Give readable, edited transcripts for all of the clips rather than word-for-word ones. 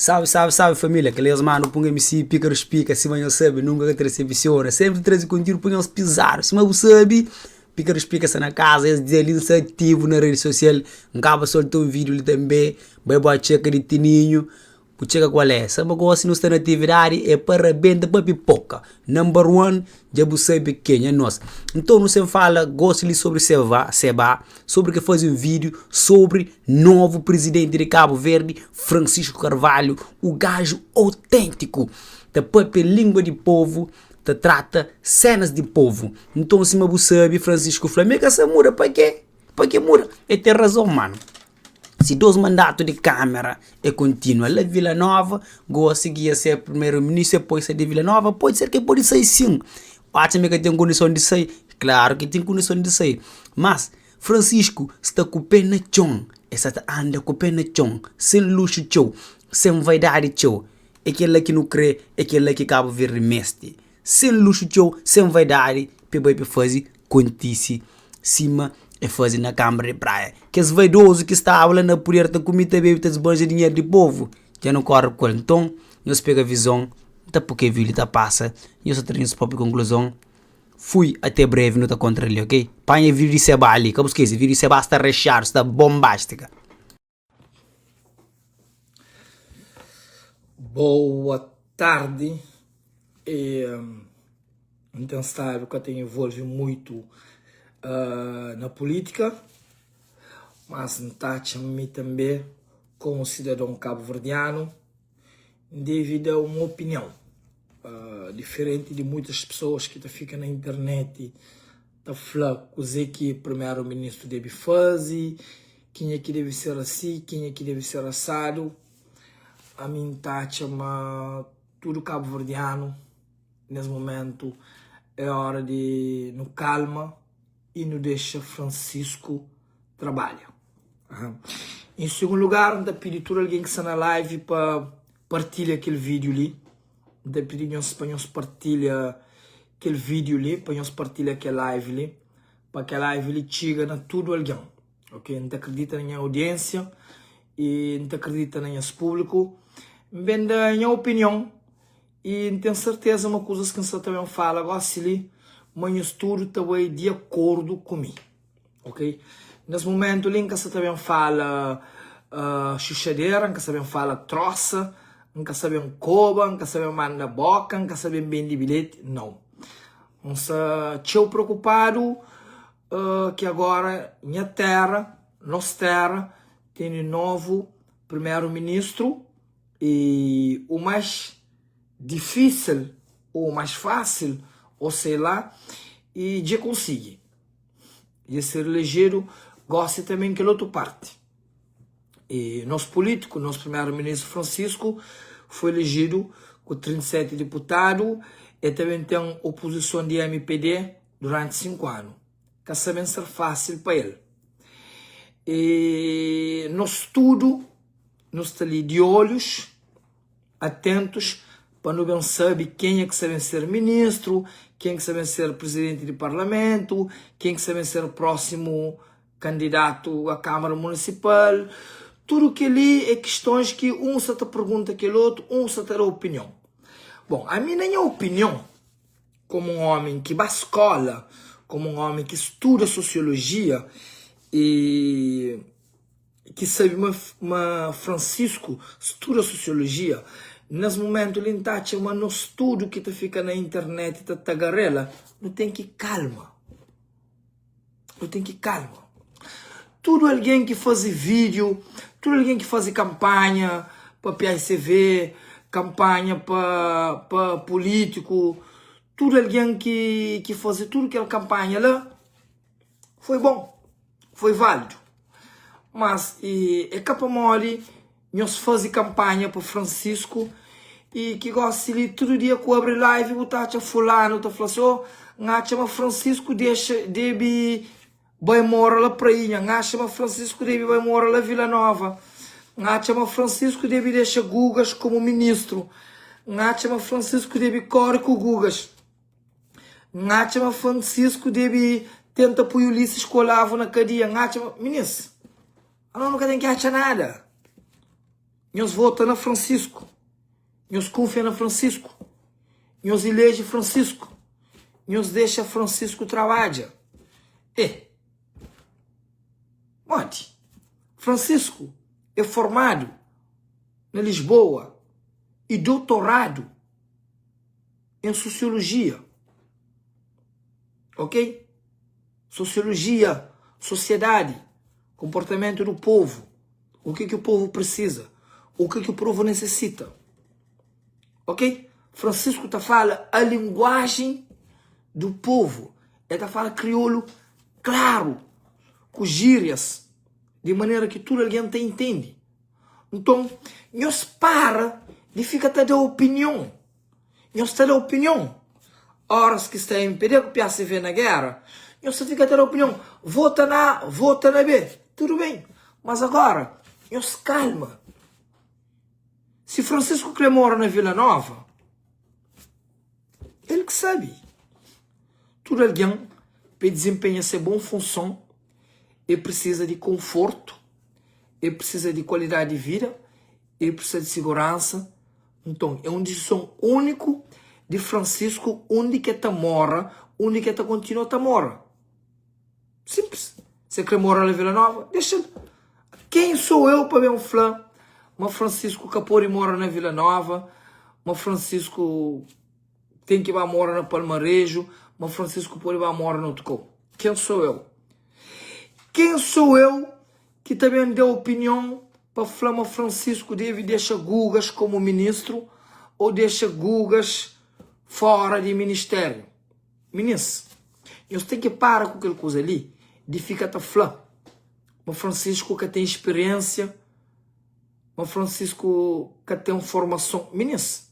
Salve, salve, salve família, kel es manu pun MC Pícaros Pica, sima nhos sabe, nunka ka ta decepciona, sempre traze conteúdo pa nhos pisado, sima bu sabe, Pícaros Pica sta na casa, es dia li nsa ativo na rede social, nkaba solta um vídeo li tambe, bai bo txeka di Tininho, Bu txega kual é? Samba gosi nu sta na atividadi é pa rabenta pa pipoka Number one dja bu sabe kenha nos Nton nu sen fala gosi li sobri Seba Seba sobri ke fazi un vídeo sobri novu prizidenti di Kabu Verdi Francisco Carvalho u gaju autêntiku ta papia língua di povu ta trata senas di povu Nton sima bu sabe Francisco fla mi ka sa muda pa ke? Pa ke muda? E ten razon manu. Si 2 mandatu di kamera e kontinua la Vila Nova, gosi ki ia ser primeru ministru e pode sai di Vila Nova, pode ser ki e pode sai sin. Atxa ma e ka ten kondison di sai? Klaru ki ten kondison di sai, mas Francisco sta ku pe na txon, e sa ta anda ku pe na txon, sen luxu txeu, sen vaidadi txeu, e kel-la ki nu kre, e kel-la ki Kabu Verdi meste. Sen luxu txeu, sen vaidadi, pa e bai pa e faze kontise sima e faze na kanbra di praia. Kes vaidozu ki staba la na puder ta kume, ta bebe, ta sbanja dinheru di povu, dja nu kóre ku el. Nton, nhos pega vizon, ta pui ke vídiu ta pasa, nhos ta tra nhos própi konkluzon. Fui, ate brevi, nu ta kontra li, ok? Panha vídiu di Sebah li, ka bu skese, vídiu di Sebah sta rexadu, sta bombástika. Boa tardi N ten stadu ka ta envolve muitu na pulítika mas N ta atxa mi tanbe komu sidadon kabuverdianu N debe da un opinion diferenti di muitas pesoas ki ta fika na internet ta fla kuzê ki primeru ministru debe faze Kenha ki debe ser asi, kenha ki debe ser asadu. Ami N ta atxa ma tudu kabuverdianu nes mumentu é ora di nu kalma i nu dexa Francisco trabalha. Em sigundu lugar N ta pidi tudu algen ki sta na live pa partilha kel vídiu li. N ta pidi nhos pa nhos partilha kel vídiu li, pa nhos partilha kel live li, pa kel live li txiga na tudu algen. Ok, N ta kridita na nha audiênsia i N ta kridita na nhas públiku. N ben da nha opinion i N ten serteza ma kuzas ki N sta ta ben fala gósi li, ma nhos tudu ta bai di akordu ku mi. Ok, nes mumentu li N ka sta ta ben fala xuxadera, N ka sta ben fala trosa, N ka sta ben koba, N ka sta ben manda boka, N ka sta ben bende bilheti, nau. N sta txeu preokupadu ki agora nha terra, nos terra, tene novu primeru ministru e o mais difisil ou o mais fasil ou sei lá e dje konsigi dje ser elejedu gosi também kel otu parti e nos politiku nos primeru ministru Francisco foi elejidu ku 37 diputadu e também ten oposison di MPD Duranti 5 anu ka sa ben ser fásil pa el. E nos tudu nu sta li di olhus atentus pa nu ben sabe kenha ki sa ben ser ministru, ken ki sa ben ser prizidenti di parlamentu, ken ki sa ben ser prósimu kandidatu a Kámara Munisipal. Tudu kel-li é kistons ki un sa ta pergunta kel otu, un sa ta da opinion. Bon, ami na nha opinion, Komu un ómi ki ba skóla, komu un ómi ki studa sosiolojia i ki sabe ma ma Fransisku studa sosiolojia, nes mumentu li N ta atxa ma nos tudu ki ta fika na internet ta tagarela, nu ten ki kalma. Nu ten ki kalma. Tudu algen ki faze vídiu, tudu algen ki faze kanpanha pa PICV, kanpanha pa pa pulítiku, tudu algen ki ki faze tudu kel kanpanha la, foi bon, foi válidu. Mas é ka pamodi Nhos fazi campanha pa Francisco e ki gosi li tudu dia ku abri live bu ta atxa fulano ta fla si oh N atxa ma Francisco dexa debi bai mora la Prainha, N atxa ma Francisco debi bai mora la Vila Nova, N atxa ma Francisco debi dexa Gugas komu ministru, N atxa ma Francisco debi kori ku Gugas, N atxa ma Francisco debi tenta pui Ulisses ku Olavo na kadia, N atxa ma. Minis! Anos nu ka ten ki atxa nada. Nhos vota na Francisco. Nhos kunfia na Francisco. Nhos ileje Francisco. Nhos dexa Francisco trabadja. E modi? Francisco é formadu na Lisboa e doutoradu em Sosiologia. Ok? Sosiologia, sosiedadi, konportamentu du povu, u ki ki povu prisiza, u ki ki povu nesesita. Ok? Francisco ta fala a linguajen du povu, el ta fala kriolu klaru, ku jírias, di manera ki tudu algen ta intende. Nton, nhos para di fika ta da opinion. Nhos ta da opinion óras ki sta MPD ku PACV na géra, nhos ta fika ta da opinion, vota na A, vota na B, tudu ben, mas agora nhos kalma. Si Francisco kre mora na Vila Nova, el ki sabe. Tudu algen pa e dizenpenha se bon funson, e prisiza di konfortu, e prisiza di kualidadi di vida, e prisiza di siguransa. Nton, é un disison úniku di Francisco undi ki el ta mora, undi ki el ta kontinua ta mora. Sinplis. Si el krê mora la Vila Nova, dexa-l. Ken sou eu pa ben fla ma Francisco ka pode mora na Vila Nova, ma Francisco ten ki ba mora na Palmareju, ma Francisco pode ba mora na otu kau? Ken sou eu? Ken sou eu ki ta ben da opinion pa fla ma Francisco debe dexa Gugas komu ministru ou dexa Gugas fora di ministériu. Minis, nhos ten ki para ku kel kuza li di fika ta fla ma Francisco ka ten spiriensia, ma Francisco ka ten formason. Minis,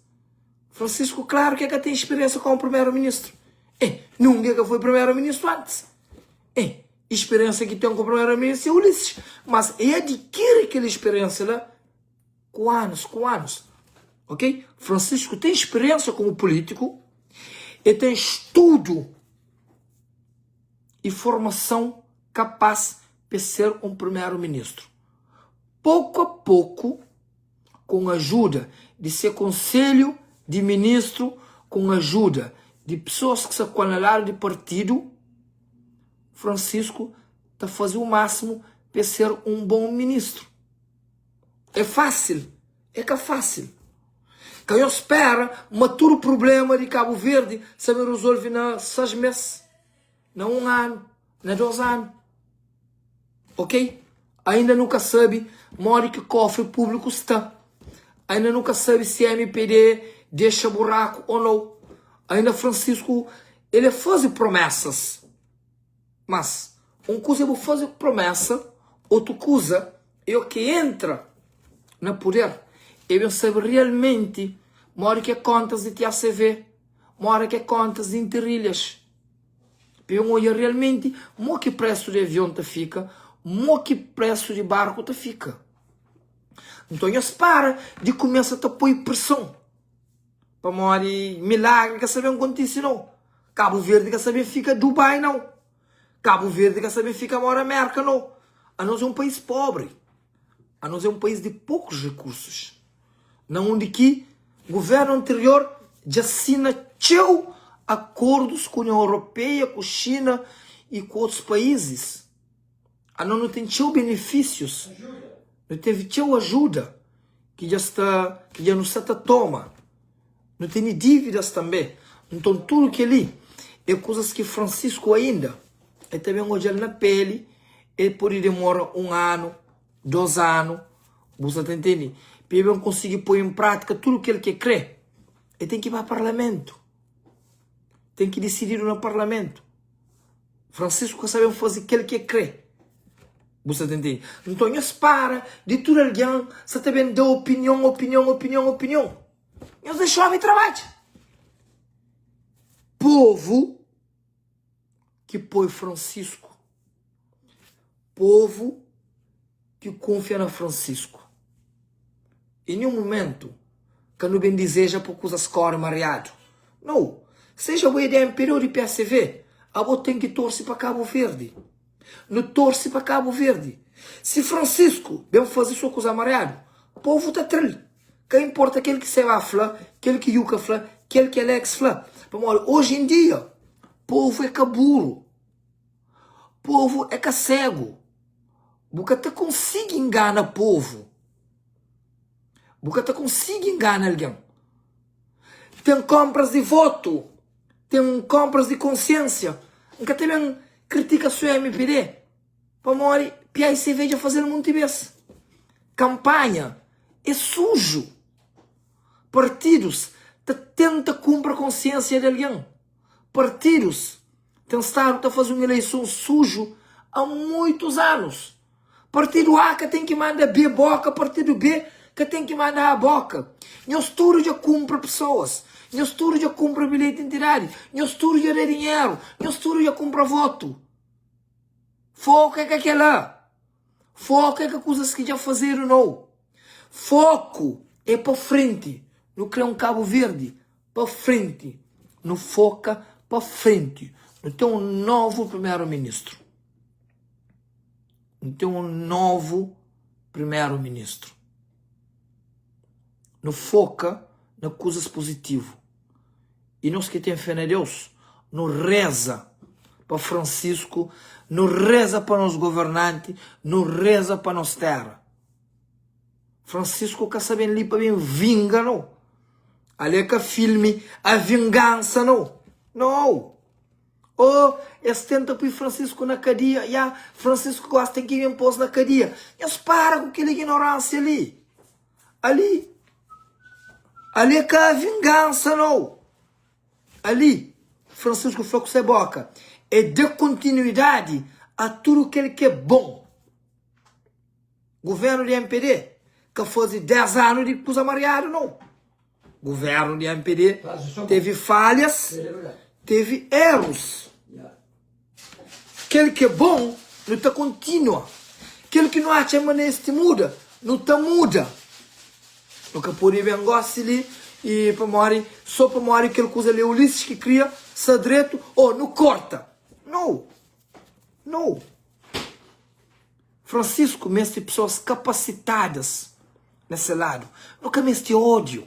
Francisco klaru ki el ka ten spiriensia komu primeru ministru. Eh, nunka el ka foi primeru ministru antis. Eh, Experiência ki ten ku primeiro-ministro é Ulisses, mas é adquire kel experiência la ku anos, ku anos. Ok? Francisco tem experiência como político, e tem estudo e formação capaz para ser um primeiro-ministro. Pouco a pouco, com ajuda de seu conselho de ministro, com ajuda de pessoas que se na lado de partido, Francisco ta faze o máximo pa ser um bom ministro. É fácil? É ka fácil. Ka nhos spera ma tudo problema di Cabo Verde sa ben resolve na 6 mês, na um ano, na 2 ano. Ok? Ainda nu ka sabe modi ki kofri público sta. Ainda nu ka sabe si MPD dexa buraco ou não. Ainda Francisco ele faze promessas. Mas um kuza é bu faze promessa, otu kuza é o ki entra na poder e ben sabe realmente modi ki é contas di TACV, modi ki é contas di Interilhas. Pa ben odja realmente mo ki presu di avion ta fika, mo ki presu di barku ta fika. Nton nhos para di kumesa ta poi preson. Pamodi milagri ka sa ben kontise nau. Kabu Verdi ka sa ben fika Dubai nau. Kabu Verdi ka sa ben fika mora Merka nau. Anos é un país pobri. Anos é un país di pokus rekursus. Na undi ki guvernu anterior dja sina txeu akordus ku Union Europeia, ku Xina i ku otus paízis. Anos nu ten txeu benefísius, nu tevi txeu ajuda ki dja sta, ki dja nu sta ta toma. Nu tene dívidas tanbê. Nton tudu kel-li é kuzas ki Francisco ainda el ta ben odja-l na péli. El pode demora un anu, dos anu, bu sta ta intende? Pa el ben konsigi poi en prátika tudu kel ki el krê, el ten ki ba parlamentu. Ten ki disididu na parlamentu. Francisco ka sa ben faze kel ki el krê. Bu sta ta intende? Nton nhos para di tudu algen sa ta ben da opinion, opinion, opinion, opinion. Nhos dexa omi trabadja. Povu ki poi Francisco. Povu ki kunfia na Francisco. Em nenhum momento ka nu ben dizeja pa kuzas kore mariadu. Nau. Seja bo é di MPD ou di PSV, abo ten ki torse pa Cabo Verde. Nu torse pa Cabo Verde. Si Francisco ben faze so kuza mariadu, Povu ta tra-l. Ka inporta kel ki Seba fla, kel ki Yuka fla, kel ki Alex fla. Pamodi oji en dia povu é ka buru, povu é ka segu. Bu ka ta konsigi ingana povu. Bu ka ta konsigi ingana algen. Ten konpras di votu, ten konpras di konsiensia. N ka ta ben kritika so mpd pamodi PICV dja faze-l monti bes. Kanpanha é suju. Partidus ta tenta kunpra konsiensia di algen. Partidus ten stadu ta faze un ileison suju a muitus anus. Partidu A ka ten ki manda B boka, partidu B ka ten ki manda A boka. Nhos tudu dja kunpra pesoas, nhos tudu dja kunpra bilheti entidadi, nhos tudu dja da dinheru, nhos tudu dja kunpra votu. Foku é ka kela. Foku é ka kuzas ki dja fazedu nou. Foku é pa frenti. Nu kre un Kabu Verdi pa frenti. Nu foka pa frenti. Nu ten un novu primeru ministru. Nu ten un novu primeru ministru. Nu foka na kuzas puzitivu. I nos ki ten fé na Deus, nu reza pa Francisco, nu reza pa nos governanti, nu reza pa nos tera. Francisco ka sa ben li pa ben vinga no. Ali é ka filmi A Vingança no. No! Oh, es tenta pui Francisco na kadia, ya, Francisco gosi ten ki ben pos na kadia. Nhos para ku kel ignorância li. Ali, ali é ka vingança no. Ali, Francisco fla ku se boka, é da kontinuidadi a tudu kel ki é bon. Governu di mpd ka faze 10 anu di kuza mariadu no. Governu di mpd tevi falhas, tevi erus. Kel ki é bon nu ta kontinua, kel ki nu atxa ma neste muda, nu ta muda. Nu ka pode ben gosi li i pamodi so pamodi kel kuza li é Ulisses ki kria sta dretu o nu korta. No! No! Francisco meste pessoas capacitadas na se lado. Nu ka meste ódio.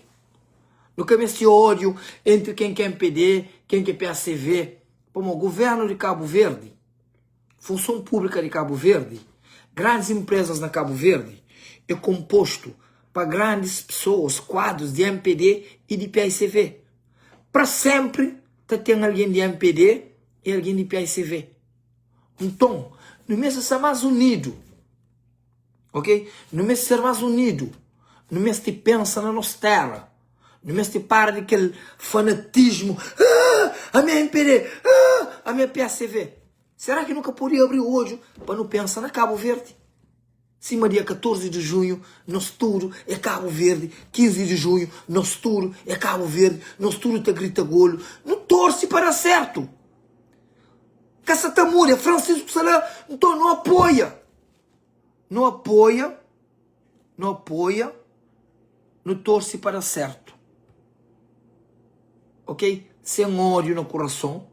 Nu ka meste ódio entre ken ki é mpd, ken ki é PACV. Pamodi governo di Cabo Verde, funson pública di Cabo Verde, grandes empresas na Cabo Verde é composto pa grandes pessoas, quadros di mpd e di PACV. Pra sempre ta ten algen di mpd e algen di PACV. Nton, nu meste sta más unidu, ok? Nu meste ser más unidu. Nu meste pensa na nos téra. Nu meste para di kel fanatismu, Ah, ami é MPD, ah, ami é PACV. Será ki nu ka pode abri odju pa nu pensa na Kabu Verdi? Sima dia 14 di junhu, nos tudu é Kabu Verdi, 15 di junhu, nos tudu é Kabu Verdi, nos tudu ta grita golu. Nu torse pa da sertu. Ka sa ta muda, Francisco sta la, nton nu apoia. Nu apoia, nu apoia, nu torse pa da sertu. Ok? Sen ódiu na kurason,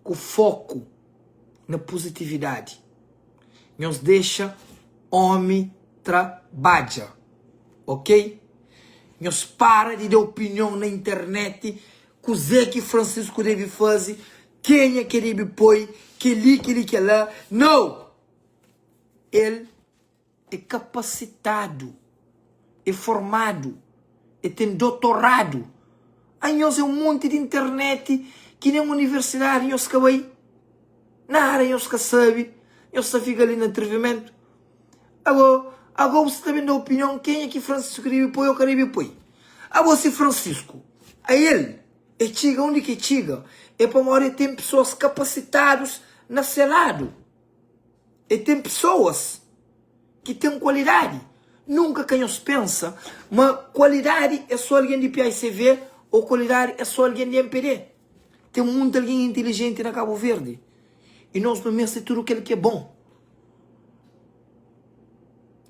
ku foku na puzitividadi. Nhos dexa omi trabadja, ok? Nhos para di da opinion na internet kuzê ki Francisco debe faze, kenha ke debe poi, keli, keli, kela. No! El é kapasitadu, é formadu, é ten dotoradu. Anhos é un monti di internet ki nen universidadi nhos ka bai, nada nhos ka sabe, nhos ta fika li na atrivimentu. Ago, ago bu sta ta ben da opinion kenha ki Francisco debe poi o ka debe poi. Abo si Francisco, ael e txiga undi ki e txiga é pamodi e ten pesoas kapasitadus na se ladu. E ten pesoas ki ten kualidadi. Nunka ka nhos pensa ma kualidadi é sô algen di PICV ô kualidadi é sô algen di mpd. Ten monti algen intilijenti na Kabu Verdi i nos nu meste tudu kel ki é bon.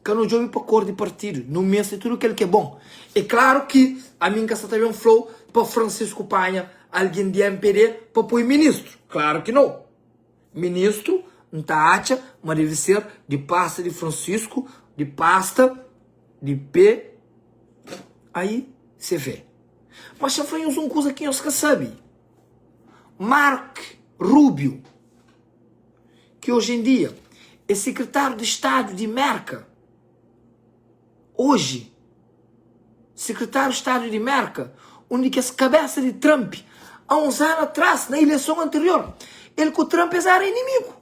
Ka nu djobe pa kor di partidu, nu meste tudu kel ki é bon. É klaru ki ami N ka sta ta ben fla-u pa Francisco panha algen di mpd pa poi ministru. Klaru ki nau. Ministru, N ta atxa ma deve ser di pasta di Francisco, di pasta. Di P A I C V. Mas xa fla nhos un kuza ki nhos ka sabe. Mark Rubio, ki oji en dia é sekretáriu di Stadu di Merka, oji sekretáriu di Stadu di Merka, un di kes kabésa di Trump, a uns anu atrás, na ileison anterior, el ku Trump es éra inimigu.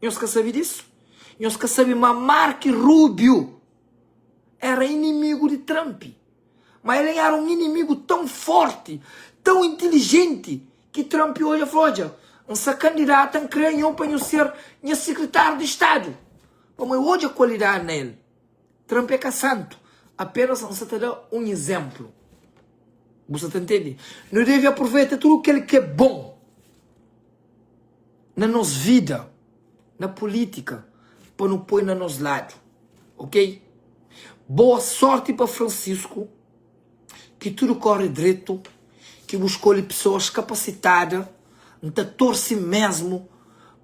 Nhos ka sabe disu? Nhos ka sabe ma Mark Rubio éra inimigu di Trump? Ma el éra un inimigu tãu fórti, tãu intilijenti, ki Trump odja fla, Odja, N sta kandidata, N krê nho pa nho ser nha sikritáriu di Stadu. Pamodi el odja kualidadi na el. Trump é ka santu, apénas N sta ta da un izénplu. Bu sta ta ntende? Nu debe apruveita tudu kel ki é bon na nos vida, na pulítika, pa nu poi na nos ladu. Ok? Boa sorti pa Francisco, ki tudu kore dretu, ki bu skolhe pesoas kapacitada, N ta torse mesmu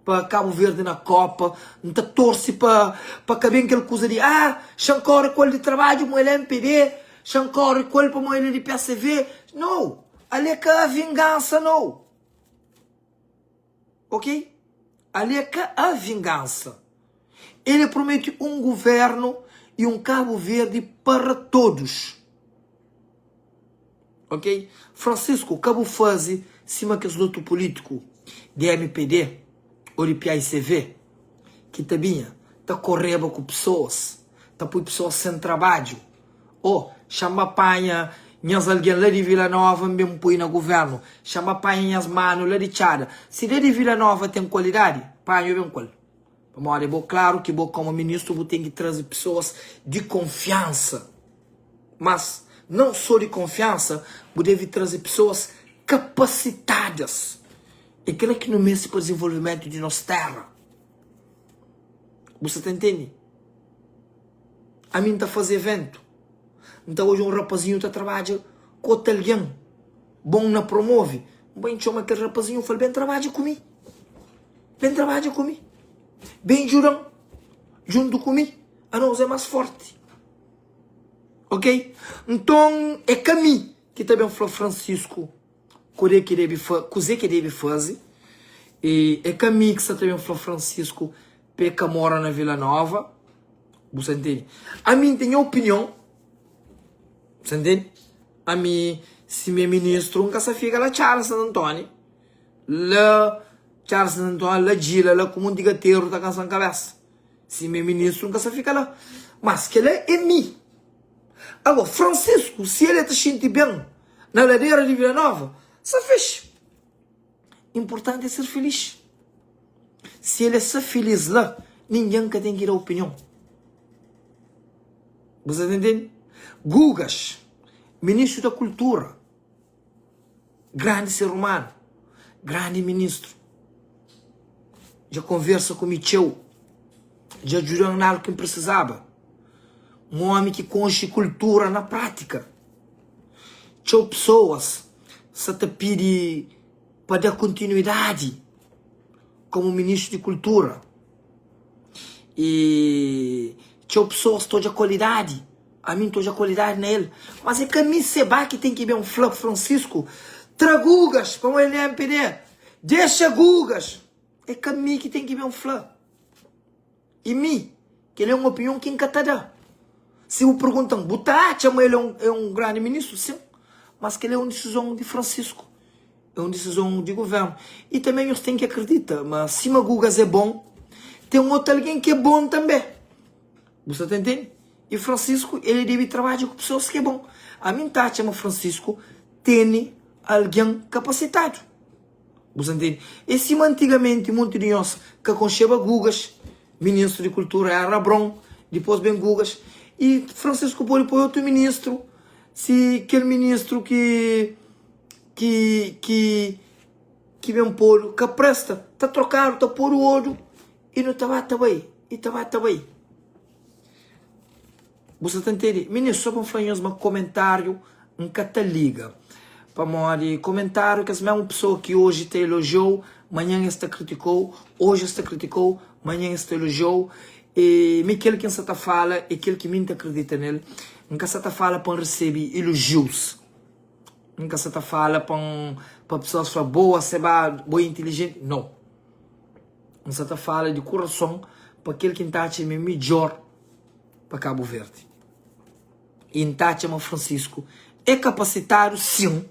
pa Cabo Verde na Copa, N ta torse pa pa ka ben kel kuza di ah, xa N kore ku el di trabadju pamodi el é MPD, xa N kore ku el pamodi el é di PSV. No! Ali é ka vingansa no! Ok? Ali é ka a vingansa. Ele promete um governo e um Cabo Verde para todos. Ok? Francisco, ka bu faze sima kes otu político di MPD ou di PICV ki ta binha ta koreba ku pessoas, ta pui pessoas sem trabadju. Oh, xa-m ba panha nhas algen la di Vila Nova N ben pui na guvernu. Xa-m ba panha nhas manu la di Txada. Si la di Vila Nova ten kualidadi, panha ben ku el. Pamodi é bo klaru ki bo komu ministru bu ten ki traze pesoas di konfiansa. Mas, nãu so di konfiansa, bu deve traze pesoas kapasitadas. É kila ki nu meste pa dizenvolvimentu di nos tera. Bu sa ta ntende? Ami N ta faze eventu, N ta odja un rapazinhu ta trabadja ku otu algen bon na promove, N bai N txoma kel rapazinhu N fla-l, Ben trabadja ku mi, ben trabadja ku mi, ben djuda-m djuntu ku mi, anos é más fórti. Ok? Nton, é ka mi ki ta ben fla Fransisku kudê ki debe fa, kuzê ki debe faze, i é ka mi ki sa ta ben fla Fransisku pa e ka mora na Vila Nova. Bu sa ntende? Ami N ten nha opinion, bu sa ntende? Ami, si mi é ministru, N ka sa fika la Txada Santu Antóni, la Txada Santu Antóni, la Djila, la ku monti gateru ta kansa-m kabésa. Si mi é ministru, N ka sa fika la. Mas kel-la é mi. Agora, Francisco, si el ta xinti ben na ladera di Vila Nova, sa fixi. Inportanti é ser filis. Si el é sa filis la, ningen ka ten ki da opinion. Bu sa ta intende? Gugas, ministru da kultura, grandi ser umanu, grandi ministru, dja konversa ku mi txeu, dja djuda-m na algu ki N prisizaba. Un omi ki konxe kultura na prátika. Txeu pesoas sa ta pidi pa da kontinuidadi komu ministru di kultura i txeu pesoas ta odja kualidadi, ami N ta odja kualidadi na el, mas é ka mi Seba ki ten ki ben fla Francisco tra Gugas pamodi el é MPD, dexa Gugas, é ka mi ki ten ki ben fla. I mi, kel-li é un opinion ki N ka ta da. Si bu pergunta-m, bu ta atxa ma el é un grandi ministru? Sin, mas kel-li é un disizon di Francisco, é un disizon di govérnu. I tanbê nhos ten ki akridita ma sima Gugas é bon, ten otu algen ki é bon tanbê. Bu sta ta intende? I Francisco, el debe trabadja ku pesoas ki é bon. Ami N ta atxa ma Francisco tene algen kapasitadu. Bu sa ntende? É sima antigamenti monti di nhos ka konxeba Gugas, ministru di kultura éra Abron, dipôs ben Gugas, i Francisco pode poi otu ministru, si kel ministru ki ki ki ki ben podu ka presta, ta trokadu, ta podu odu i nu ta ba ta bai, i ta ba ta bai. Bu sa ta ntende? Mininu, só pa N fla nhos ma komentáriu N ka ta liga. Pamodi komentáriu kes mésmu pesoa ki oji ta elojiou, manhan es ta kritika-u, oji es ta kritika-u, manhan es ta elojiou. E mi kel ki N sa ta fala é kel ki mi N ta kridita nel. N ka sa ta fala pa N resebe ilojius. N ka sa ta fala pa N pa pesoas fla boa Seba, bo é intilijenti. No. N sa ta fala di kurason pa kel ki N ta atxa ma é midjór pa Kabu Verdi. I N ta atxa ma Francisco é kapasitadu sin,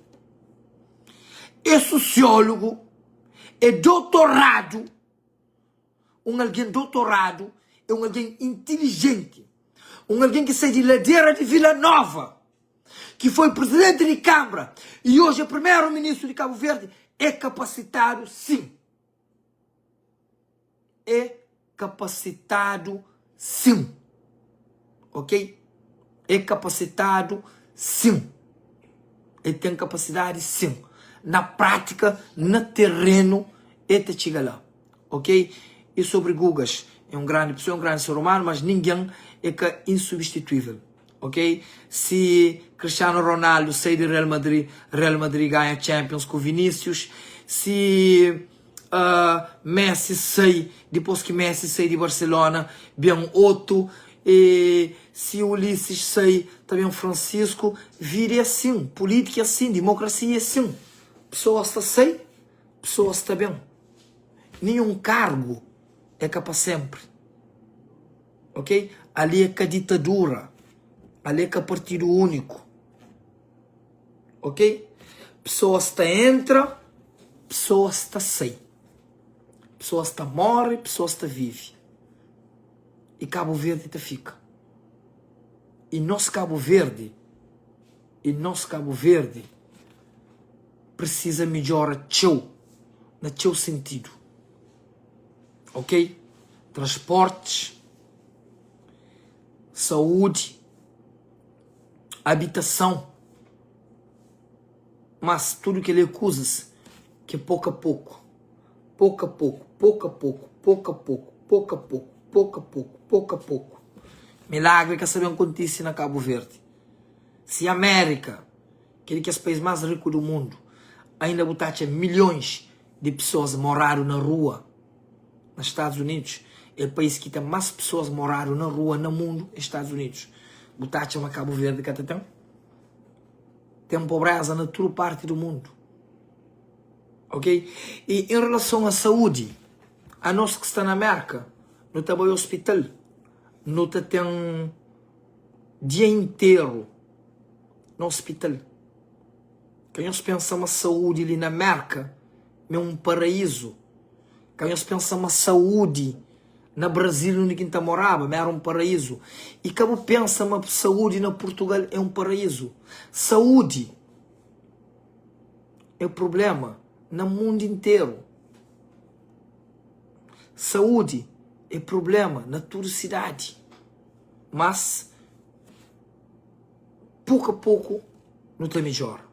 é sosiólogu, é dotoradu. Un algen dotoradu é un algen intilijenti, un algen ki sai di ladera di Vila Nova, ki foi prizidenti di Kanbra i oji é primeru ministru di Kabu Verdi, é kapasitadu sin. É kapasitadu sin. Ok? É kapasitadu sin. El ten kapasidadi sin. Na prátika, na terenu, el ta txiga la. Ok? E sobri Gugas, é un grandi pesoa, é un grandi ser umanu, mas ningen é ka insubstituível. Ok? Si Cristiano Ronaldo sai di Real Madrid, Real Madrid ganha Champions ku Vinicius. Si uh, Messi sai, dipôs ki Messi sai di Barcelona, ben otu. E si Ulisses sai, ta ben Francisco. Vida é asin, polítika é asin, demokrasia é asin. Pesoas ta sai, pesoas ta ben. Ninhun kargu é ka pa senpri. Ok? Ali é ka ditadura, ali é ka partidu úniku. Ok? Pesoas ta entra, pesoas ta sai. Pesoas ta morre, pesoas ta vive. E Kabu Verdi ta fika. E nos Kabu Verdi, e nos Kabu Verdi precisa midjora txeu, na txeu sentidu. Ok? Transportes, saúde, habitação, mas tudo kel-li é kuzas ki poku a poku, poku a poku, poku a poku, poku a poku, poku a poku, poku a poku, poku a poku, milagri ka sa ben kontise na Kabu Verdi. Si Amérika, kel ki é kes país más riku di mundu, ainda bu ta atxa milhons di pesoas moradu na rua, na Stadus Unidus é país ki ten más pesoas moradu na rua na mundu é Stadus Unidus. Bu ta atxa ma Kabu Verdi ka ta ten? Ten pobreza na tudu parti di mundu. Ok? E em relason a saúdi, anos ki sta na Merka, nu ta bai ospital, nu ta ten dia interu na ospital. Ka nhos pensa ma saúdi li na Merka ma é un paraízu. Ka nhos pensa ma saúdi na Brazil undi ki N ta moraba ma éra un paraízu. I ka bu pensa ma saúdi na Purtugal é un paraízu. Saúdi é prubléma na mundu interu. Saúdi é prubléma na tudu sidadi. Mas, poku a poku nu ta midjora.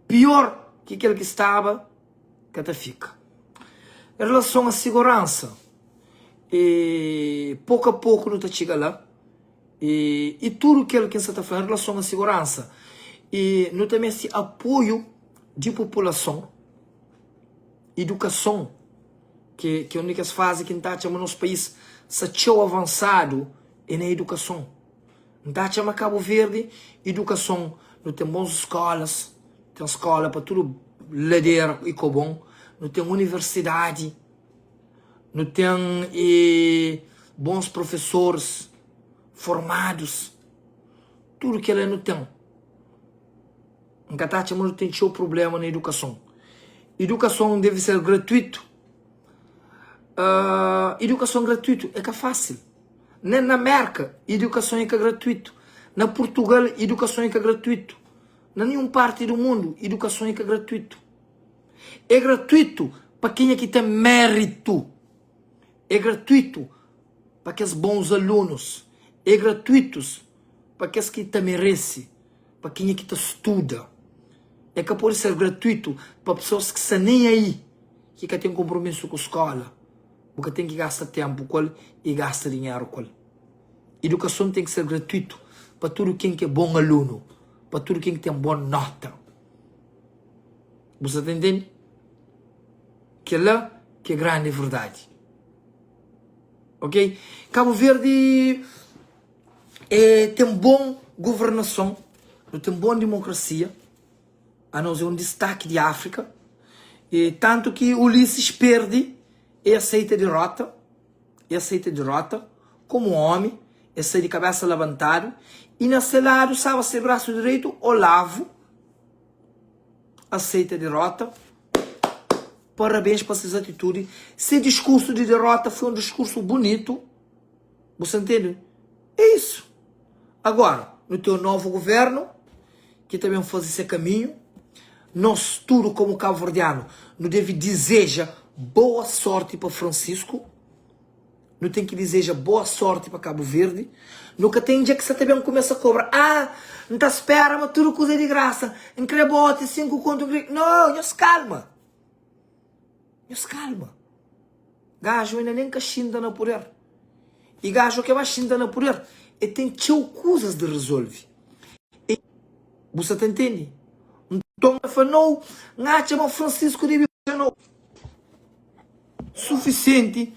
Pior ki kel ki staba ka ta fika. Em relason a siguransa, e poku a poku nu ta txiga la, e, e tudu kel ki N sa ta fla em relason a siguransa, e nu ta meste apoiu di populason, idukason, ki ki é un di kes fazi ki N ta atxa ma nos país sa txeu avansadu é na idukason. N ta atxa ma Kabu Verdi idukason nu ten bons skolas, ten skola pa tudu ladera i kobon, nu ten universidadi, nu ten e bons profesoris formadus, tudu kila nu ten. N ka ta atxa ma nu ten txeu prublema na idukason. Idukason deve ser gratuitu. Uh, idukason gratuitu é ka fásil. Nen na Merka, idukason é ka gratuitu. Na Purtugal, idukason é ka gratuitu. Na ninhun parti du mundu, idukason é ka gratuitu. É gratuitu pa kenha ki ten méritu. É gratuitu pa kes bons alunus. É gratuitus pa kes ki ta merese, pa kenha ki ta studa. É ka pode ser gratuitu pa pesoas ki sta nen aí, ki ka ten konpromisu ku skola. Bu ka ten ki gasta tenpu ku el i gasta dinheru ku el. Idukason ten ki ser gratuitu pa tudu ken ki é bon alunu, pa tudu ken ki ten bon nota. Bu sta ta intende? Kel-la ki é grandi verdadi. Ok? Cabo Verde é, tem bom governação, nu tem bom democracia, anos é um destaque de África, e tanto que Ulisses perde e aceita derrota, e aceita derrota como homem, e sai de cabeça levantado, e na seu lado estava seu braço direito, Olavo, aceita derrota. Parabéns pa ses atitude. Se discurso de derrota foi um discurso bonito. Você entende? É isso. Agora, no teu novo governo, que também faz esse caminho, nós tudo como cabo-verdiano, não deve desejar boa sorte para Francisco, não tem que desejar boa sorte para Cabo Verde. Nunca tem dia que você também começa a cobrar. Ah, não tá espera, mas tudo coisa de graça. Em crebote, cinco conto. Não, nhos calma. Nhos calma. Gajo ainda nem cachinta na poder. E gajo que vai xinta na poder, e tem txeu coisas de resolve. E você tá entende? Então, fala, não, ngacha, mas Francisco deve não. Suficiente.